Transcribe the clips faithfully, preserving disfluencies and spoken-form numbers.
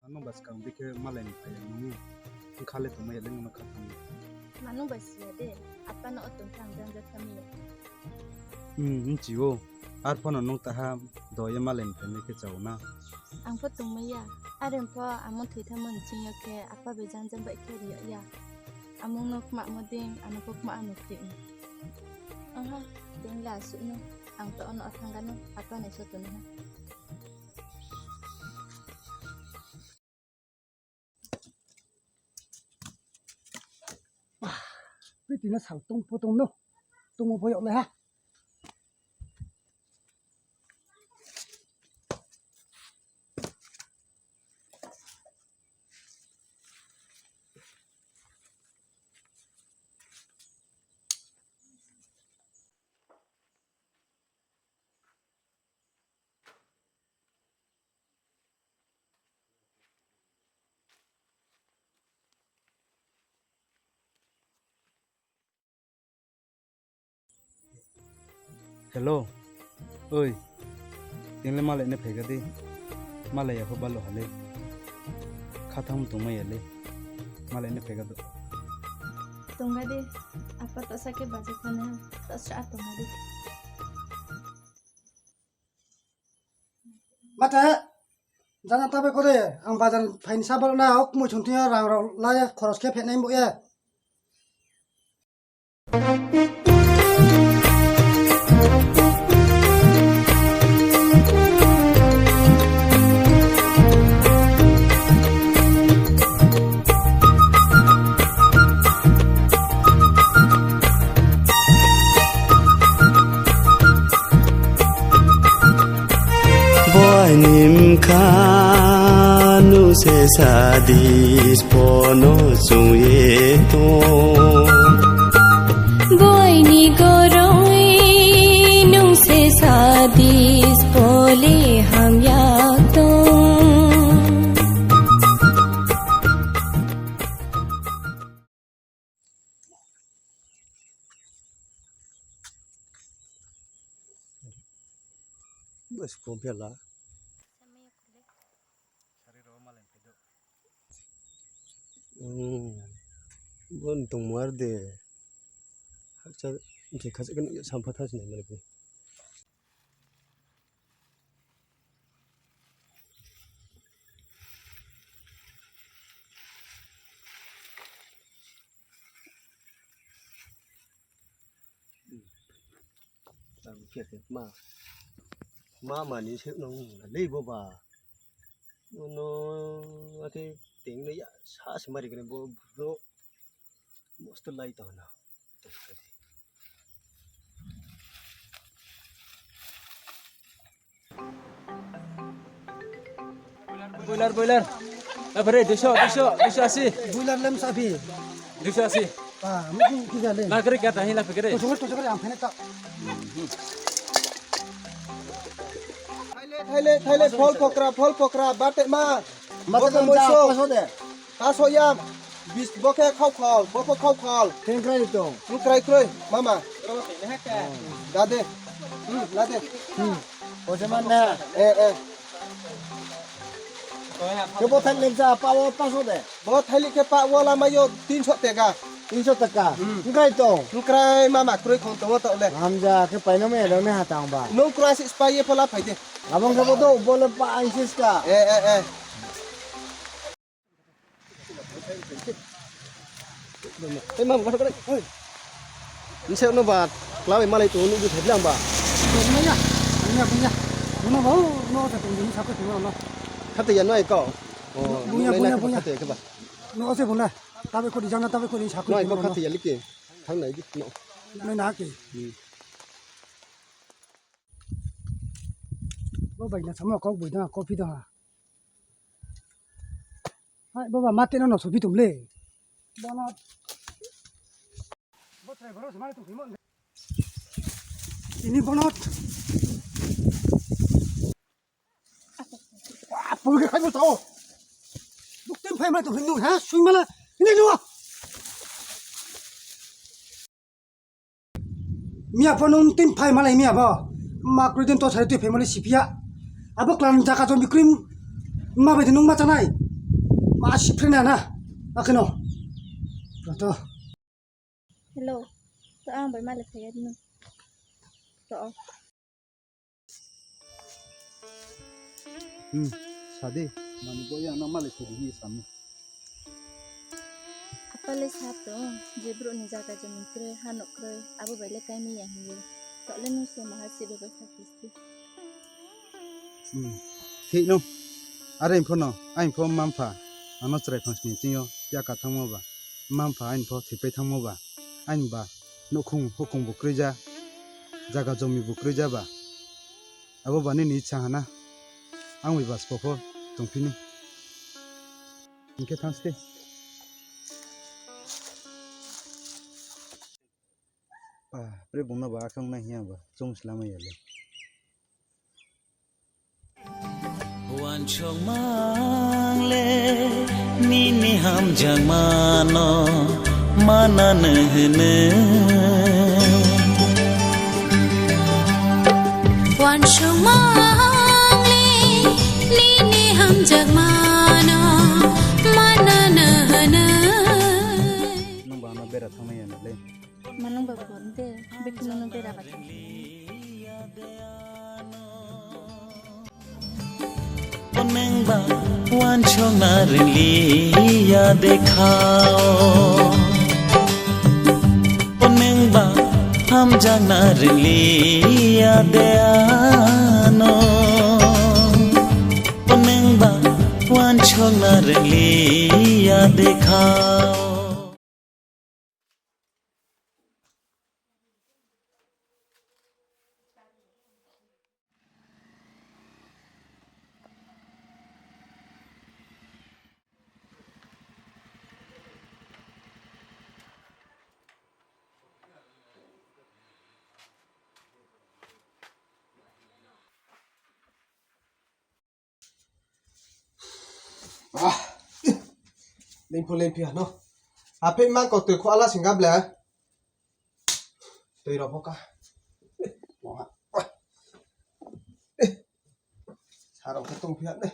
Ano bwskang bikhe malai ni phai ang nini wngkha le tongmaya le nungno kha thangwi. Manu bai siya de, apa no o tongkha ang janja thamiya. Hmm, nchio. Arphano nung taha doye malai ni phai khe chao na. Ang pho tongmaya. Are pho amo thwi thangmani chingyo khe apa bai janja bai khe riya ya. Amung no khma mo ding, ano pho khma ano thwi. Aha, ding la su no. Ang to ono thangano, apa nai so tuni ha. Piti na sal tong po tong no. Tong mo boyok le ha. Hello. Oi. Tingle malai ne phega di. Malai ya pho balo hale. Khathang tongmaya le. Malai ne phega do. Tongga di. Apa to sake baje khana. To sa tongga di. Mate, jana tabe kore, ang bazar phaini sabal na ok mui chuntiya rang rok laya khoros khe phenai muk ye. Boini mkha nuse sadis pono chungye tong. Boini goroi nungse sadis pole hamya tong. Bwswk phela. Hmm. Bo tongmwar de. Haksa bwsai khachik khe sampha thang sinai mani. Ma, ma mani se nong le bo ba. Ono ate teng no ya sa se mari kene bo bro. Mosto lai to na. Boiler, boiler. Abare, duiso, duiso, duiso asi. Boiler lem sabi. Duiso asi. Ah, mukung kija le. La kere kya tahi la fikre. Tosok, tosok, ang phene ta. Thaile, thaile, thaile, phol pokra, phol pokra, bate ma. Mata boke moiso. Paso de. Paso yam. Bis boke khau khol, bokhe khau khol. Tengkrai tong. Tengkrai kroi, mama. Da de. Hmm, la de. Hmm. Oje man na. Eh, eh. Ke bo thang lemsa pa o paso de. Bo thailik khe pa o lama yo tinso teka. Tinso teka. Hmm. Tengkrai tong. Tengkrai mama kroi khong tongo to le. Hamja khe paino me rone hatang ba. Nung kroi si spa ye phola phaide. Abang khe bo do bole pa ang siska. Eh, eh, eh. Tei ma bwkha kare. Nse no ba, kla bai malai tongo, nukgwi thai phlang ba. Bunya, bunya, bunya. Buno ba, no ta tong ni sakho tong no. Khate ya no ai ko. Oh, bunya, bunya, bunya. Khate ke ba. No se bunya. Tabe khodi jana, tabe khodi sakho. No ai ko khate ya like. Thang nai di no. No na ke. Hmm. Bo bai na samo kok bui da, kopi da. Hai, baba, mate no, no, sobi tum le. Bono. Bo trai boro samari tum himo. Ini bono. Wah, pul ke khai mo tao. Buk tim phai ma tum himo, ha? Sui mala. Ini dua. Miya pho nung tin phai malai miya bo. Ma kwrwi din to sari twi phai mali sipia. Abo klan jaka jom bikrim ma bai nung ma chanai. Pas sipre na na. Akheno. Proto. Hello. To ang bai malik kaya dino. To. Hmm, sadi, mani bo yang na malik kaya dino sami. Apale sato, je bro ni jaga jamin kre, hanok kre, abo bai le kaimi ya hiye. To le nung se maha si bebasta kisti. Hmm. Thik no. Are phano, ain pho mampha, ano chwrai phang sini tingyo, ya ka thangma ba. Mampha ain pho thipai thangma ba. Ain ba, nukhung hukung bo krija, jaga jomi bo krija ba. Abo ba nini ichha hana. Ang bai bas pho tongphini. Hingke thangsti. Ah, pre bungna ba akhang na hiya ba, chung slamai ya le. Wansok mang le nini hamjak mano mana ne hene. Wansok mang le nini hamjak mano mana ne hene. Nung ba ano bera thangmai ya le. Manung ba bon de, bikin nunu bera ba. Oneng ba wansong na ringli ya dekhao. Oneng ba hamjak na ringli ya de ano. Oneng ba wansong na ringli ya dekhao. Ah. Lengpho lengphi ano. Aphe ma ko twi kho ala singa ble. Twi rok pho ka. Sarok khe tong phiya de.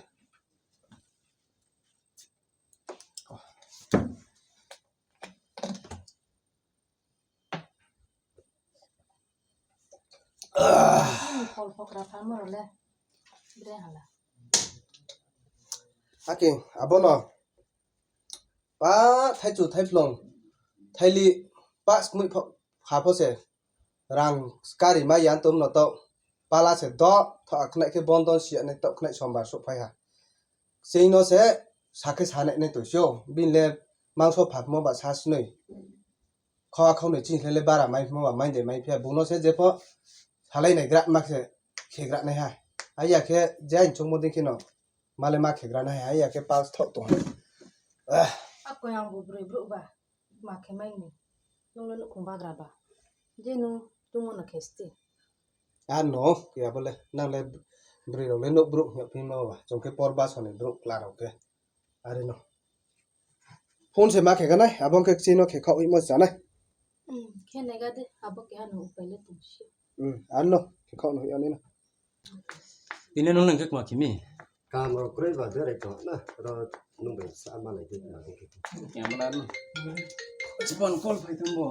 Ani phol phokra pharma role bre hala. Hake, abono pa thaichu thaiphlong thaili pa smui pha pho se rang kari ma yan tom no to pala se do tho khnai khe bondon siya ne to khnai sombar sok phai ha. Chwngno se sakhe sanai nai toisio, bini le mangso phatmo ba sa sinoi. Khawa khawnwi chini le bara mai phimo ba mai de mai phiya, bungno se jepho salai nai gra ma khe khe gra nai ha. Aiya khe je ain chongmo ding kheno male ma khe gra nai ha, aiya khe pas thok tong. Ah. Ako yang bu broi bro ba ma khe mai ni. Nung le nukhung bagra ba. Je nung tumo no khesti. Ah, no, ya bole, nang le bwrwi rok le nuk bruk hwnwi phima ba, chwng khe por bas hwnwi bruk kla rok khe. Ari no. Phone se ma khe ganai, abo khe chino khe khao imo chanai. Hmm, khe nega de, abo khe ano upai le tong si. Hmm, ano, khe khao no ani no. Tini nung nang khe ma khimi. Kam rok kwrwi ba berai tong na, ro nung bai sa ma lai twi ma khe. Camera no. Chibon call phai thang bo.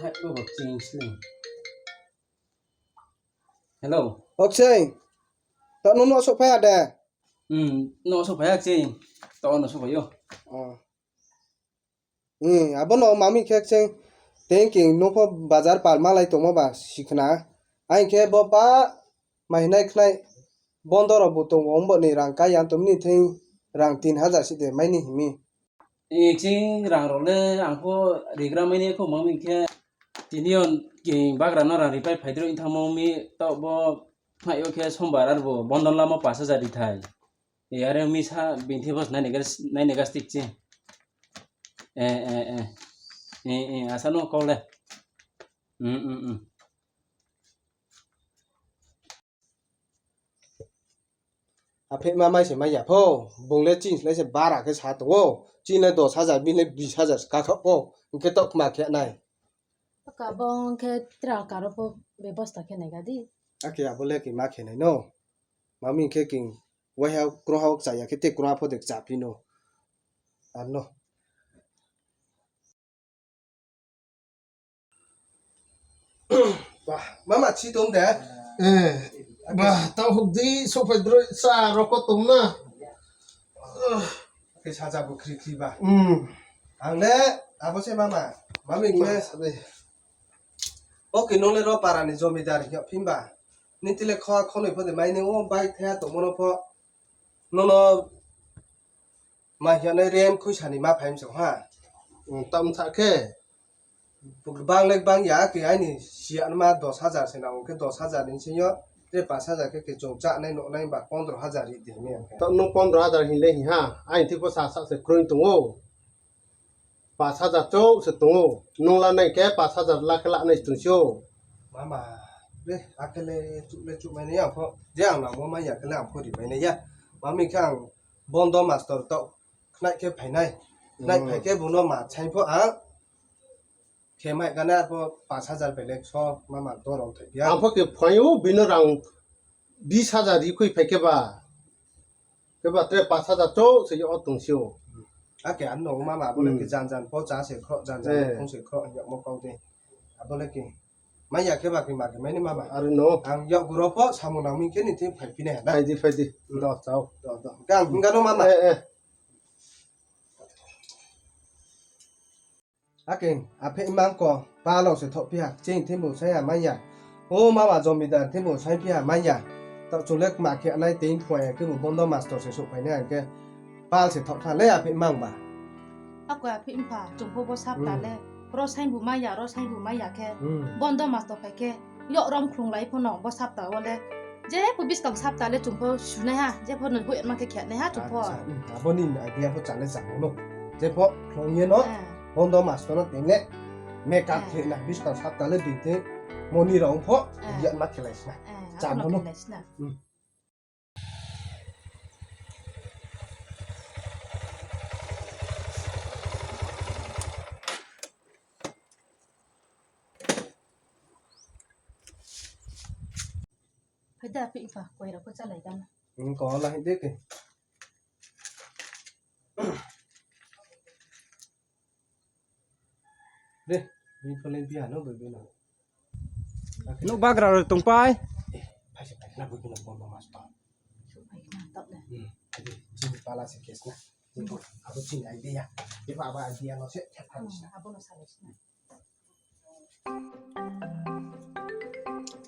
Hai bo bo ching sling. Hello. Oksai. To no no sok phai ade. Hmm, no sok phai ak ching. To no sok phai yo. Oh. Hmm, abono mami khe cheng tengking nokho bazar pal malai tongma ba sikhna. Aing khe bo pa mahinai khnai bondo rok bo tongo, ombo ni rang kai yang tongmini theng rang tin hajar si de maini himi. Eh, ching rang rok le ang pho rigra maini kho mami khe tini on king bagra no rang ripai phaidro in thangmo mi to bo khnai o khe sombar ar bo bondo lama pas hajar rithai. E, are misa bini thebo nai nega, nai nega stick chi. E, e, e. E, e, asa no kau le. Mm, mm, mm. Aphe ma mai se mai ya pho. Bung le chin le se bara khe sa to. Chin le dos hajar, bin le bis hajar ka kha pho. Hingke tok ma khe nai. Ka bong khe tra karo pho bebosta khe nai ga di. Ake abo le ki ma khe nai no. Mami khe king Waiha kroha o chaya khe tei kroha pho de cha phino. Ano. Bah, mama chi tom de. Eh, bah, tau huk di, sopai droi, sa roko tom na. Ke saja bo khri khri ba. Hmm. Ang le, abo se mama. Mami ke. Oke, nong le ro para ni jomidar hiya phimba. Nitile kho khonoi pho de maine o bai thaya to mono pho. Nono ma hiya nai rem khui sani ma phaim so ha. Hmm, tam sa khe. Bang le bang ya ke aini si anma dos hajar se na o ke dos hajar ni sinyo. Te pas hajar ke ke chong cha nai no nai ba pondro hajar ri de me. To no pondro hajar hin le hi ha. Aini tipo sa sa se kroi tongo. Pas hajar chou se tongo. Nung la nai khe pas hajar la khe la nai tong sio. Mama, be, akele chuk le chuk mai ya pho. Je ang nang mo mai ya kele ang pho ri mai ya. Mami khe ang bondo master to khnai khe phainai. Khnai phai khe bono ma chai pho ang. Khe mai gana pho pas hajar belek so mama to rong thai ya. Ang pho ke phaio bino rang bis hajar ri khui phai khe ba. Khe ba tre pas hajar chou se yo tong sio. Ake an no mama abo le ke jan jan po cha se khro jan jan khong se khro ya mo kau de. Abo le ke. Mai ya khe ba ke ma ke mai ni mama. Ar no. Ang yok guro po samung nang mi ke ni thing phai pine ha da. Phai di, phai di. Do chao. Do do. Gang hingga no mama. Eh, eh. Ake, aphe imang ko, palo se thok phiya, ching thimbu saya manya. O mama jomidar thimbu sai phiya manya. To chulek ma khe anai tein phoya khe bo bondo master se sok phainai ang khe pal se thok kha le aphe imang ba. Ako aphe impha, chungpho bo sap ta le, ro sai bu maya, ro sai bu maya khe, bondo master khai khe, yok rom khlung lai phono bo sapta o le. Je pho biskang sapta le chungpho sunai ha, je pho nung hui ma khe khe nai ha chungpho. Acha, hmm, abo ni idea pho chale chamo no. Je pho khlong ye no, bondo master no teng le, make up khe na biskang sapta le dui te, moni rong pho, ya ma khe lai sna. Chamo no. Phaida phi pha koi rok cha lai dan. Hmm, ko la hi de ke. De, ni pholen phi ano bebe na. Nuk bagra rok tong pai. Eh, phaisa phaikna bebe na bondo master. Su phaikna tok de. Hmm, de, chini pala se kes na. Abo chini idea. Abo abo idea no se. Abo no sa.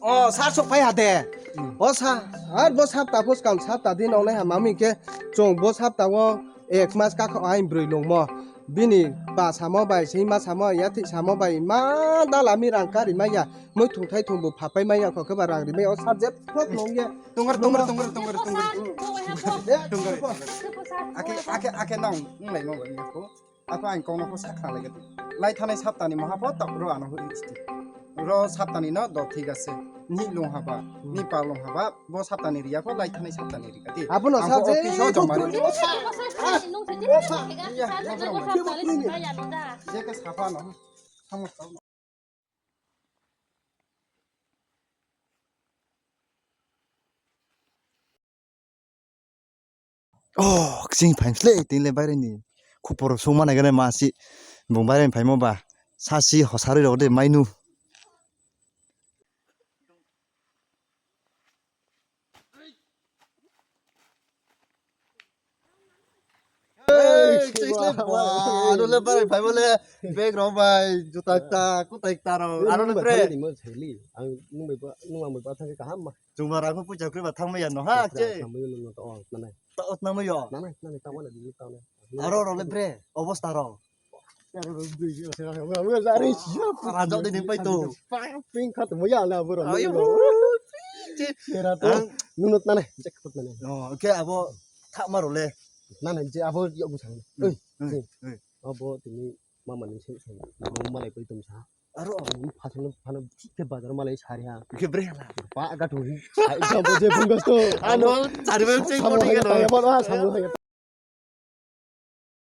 O sar sok phai ha de. O sa, ar bo sapta pho skang sapta din nong nai ha mami khe chwng bo sapta o ek mas ka kho ain brwi lungmo. Bini pa samo bai, sima samo, yathik samo bai ma dala mi rang kari maya. Mui thung thai thung bo phapai maya kho khe ba rang ri maya o sar je phok nong ye. Tungor tungor tungor tungor tungor. Tungor. Ake ake ake nong nglai mo bai ko. Apa ang kong no pho sakha lai gati. Lai thanai saptani maha pho tok ro ano hui isti. Ro saptani no do thik ase. Ni lung haba, ni pa lung haba, bo saptani riya pho lai thanai saptani ri gati. Abo no sa je office o joma ri. Iya, ya, ya, ya. Je ke sapa no. Samo samo. Oh, kching phaim sle, tini le baire ni khupor sung ma nai gane ma si, bung baire ni phaimo ba, sa si hosarwi rok de mainu. Hey, hey, six le, wah, wah, anu le bai, bai, bole, bag rok bai, juta ta, kutai ta rok, anu le bre. Ang nung bai ba, nung ang bai ba thang kaham ma. Chuma rang ko puja kri ba thang maya no ha, che. Thang maya no to, oh, nanai. Ta ot na mayo. Nanai, nanai, ta wala di ta na. Aro rok le bre, obosta rok. Rajak de pai to. Ping khat mo ya na bro. Ayo. Era to nunut nane, jackpot nane. No, ke abo thak maro le. Nane je abo yok bu sang. Ei. Abo tini mama ni sing sing. Mo malai pai tum sa. Aro phasang phana ke bazar malai sari ha. Ke bre la. Pa ga to. Ai jabo je bungas to. Ano sari bel sing ko ni ke no.